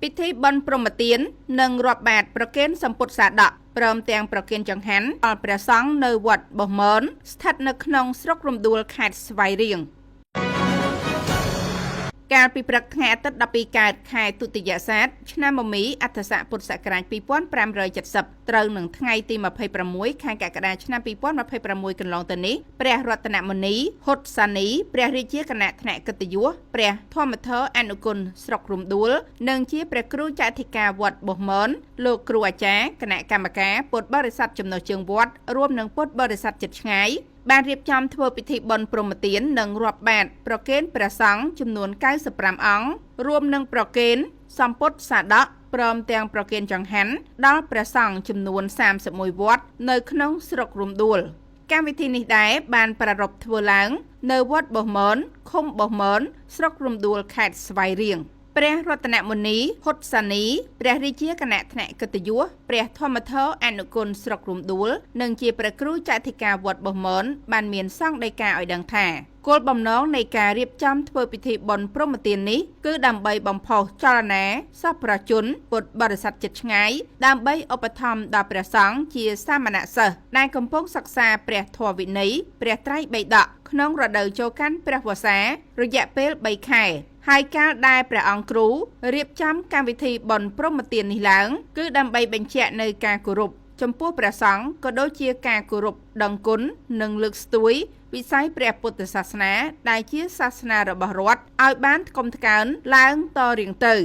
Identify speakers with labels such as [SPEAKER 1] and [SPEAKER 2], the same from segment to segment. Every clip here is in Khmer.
[SPEAKER 1] ពិធីបុណ្យព្រហ្មទាននិងរាប់បាតប្រគេនសម្ពុតសាដកព្រមទាំងប្រគេនចង្ហាន់ដល់ព្រះសង្ឃនៅវត្តបុស្មនស្ថិតនៅក្នុងស្រុករំដួលខេត្តស្វាយរៀងកាលពីព្រឹកថ្ងៃអាទិត្យ12កើតខែទុតិយសាទឆ្នាំមមីអត្ថស័កពុទ្ធសករាជ2570ត្រូវនឹងថ្ងៃទី26ខែកក្កដាឆ្នាំ2026កន្លងទៅនេះព្រះរតនមុនីហ៊ុតសានីព្រះរាជាគណៈថ្នាក់កិត្តិយសព្រះធម្មធរអនុគុណស្រុករំដួលនិងជាព្រះគ្រូចៅអធិការវត្តបុស្មនលោកគ្រូអាចារ្យគណៈកម្មការពុទ្ធបរិស័ទចំណុះជើងវត្តរួមនឹងពុទ្ធបរិស័ទជិតឆ្ងាយបានរៀបចំធ្វើពិធីបុណ្យព្រហ្មទាននិងរាប់បាតប្រគេនព្រះសង្ឃចំនួន95អង្គរួមនឹងប្រគេនសម្ពុតសាដកព្រមទាំងប្រគេនចង្ហាន់ដល់ព្រះសង្ឃចំនួន31វត្តនៅក្នុងស្រុករំដួលកម្មវិធីនេះដែរបានប្រារព្ធធ្វើឡើងនៅវត្តបុស្មនឃុំបុស្មនស្រុករំដួលខេត្តស្វាយរៀងព្រះរតនមុនីហ៊ុតសានីព្រះរាជាគណៈថ្នាក់កិត្តិយសព្រះធម្មធរអនុគុណស្រុករំដួលនិងជាព្រះគ្រូចៅអធិការវត្តបុស្មនបានមានសង្ឃដីកាឲ្យដឹងថាគោលបំណងនៃការរៀបចំធ្វើពិធីបុណ្យព្រហ្មទាននេះគឺដើម្បីបំផុសចលនាសប្បុរសជនពុទ្ធបរិស័ទជិតឆ្ងាយដើម្បីឧបត្ថម្ភដល់ព្រះសង្ឃជាសាមណសិស្សដែលកំពុងសិក្សាព្រះធម៌វិន័យព្រះត្រៃបិដកក្នុងរដូវចូលកាន់ព្រះវស្សារយៈពេល3ខែហើយកាលដែលព្រះអង្គគ្រូរៀបចំកម្មវិធីបុណ្យព្រហ្មទាននេះឡើងគឺដើម្បីបញ្ជាក់នៅការគោរពចំពោះព្រះសង្ឃក៏ដូចជាការគោរពដឹងគុណនិងលើកស្ទួយវិស័យព្រះពុទ្ធសាសនាដែលជាសាសនារបស់រដ្ឋឲ្យបានថ្កុំថ្កើងឡើងតរៀងទៅ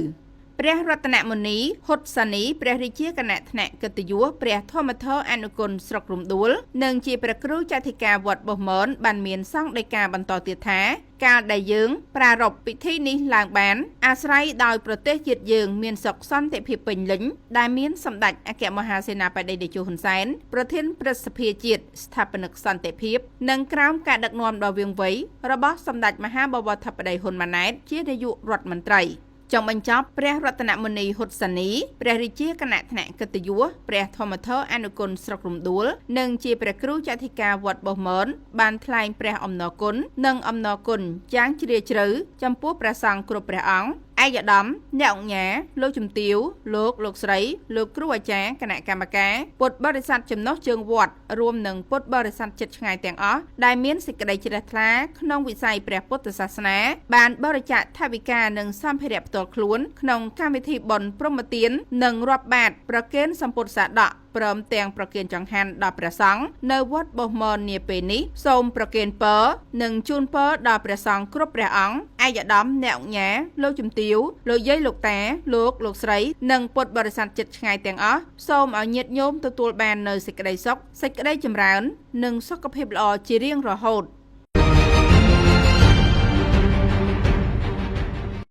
[SPEAKER 1] ព្រះរតនមុនីហ៊ុតសានីព្រះរាជាគណៈថ្នាក់កិត្តិយសព្រះធម្មធរអនុគុណស្រុករំដួលនិងជាព្រះគ្រូចៅអធិការវត្តបុស្មនបានមានសង្ឃដីកាបន្តទៀតថាកាលដែលយើងប្រារព្ធពិធីនេះឡើងបានអាស្រ័យដោយប្រទេសជាតិយើងមានសុខសន្តិភាពពេញលេញដែលមានសម្ដេចអគ្គមហាសេនាបតីតេជោហ៊ុនសែនប្រធានព្រឹទ្ធសភាជាតិស្ថាបនិកសន្តិភាពនិងក្រោមការដឹកនាំដ៏វាងវៃរបស់សម្ដេចមហាបវរធិបតីហ៊ុនម៉ាណែតជានាយករដ្ឋមន្ត្រីចុងបញ្ចប់ព្រះរតនមុនីហ៊ុតសានីព្រះរាជាគណៈថ្នាក់កិត្តិយសព្រះធម្មធរអនុគុណស្រុករំដួលនិងជាព្រះគ្រូចៅអធិការវត្តបុស្មនបានថ្លែងព្រះអំណរគុណនិងអំណរគុណយ៉ាងជ្រាលជ្រៅចំពោះព្រះសង្ឃគ្រប់ព្រះអង្គឯកឧត្តមអ្នកឧកញ៉ាលោកជំទាវលោកលោកស្រីលោកគ្រូអាចារ្យគណៈកម្មការពុទ្ធបរិស័ទចំណុះជើងវត្តរួមនឹងពុទ្ធបរិស័ទជិតឆ្ងាយទាំងអស់ដែលមានសេចក្តីជ្រះថ្លាក្នុងវិស័យព្រះពុទ្ធសាសនាបានបរិច្ចាគថវិកានិងសម្ភារៈផ្ទាល់ខ្លួនក្នុងកម្មវិធីបុណ្យព្រហ្មទាននិងរាប់បាតប្រគេនសម្ពុតសាដកព្រមទាំងប្រគេនចង្ហាន់ដល់ព្រះសង្ឃនៅវត្តបុស្មននាពេលនេះសូមប្រគេនពរនិងជូនពរដល់ព្រះសង្ឃគ្រប់ព្រះអង្គឯកឧត្តមអ្នកឧកញ៉ាលោកជំទាវលោកយាយលោកតាលោកលោកស្រីនិងពុទ្ធបរិស័ទជិតឆ្ងាយទាំងអស់សូមឲ្យញាតិញោមទទួលបាននៅសេចក្តីសុខសេចក្តីចម្រើននិងសុខភាពល្អជារៀងរហូត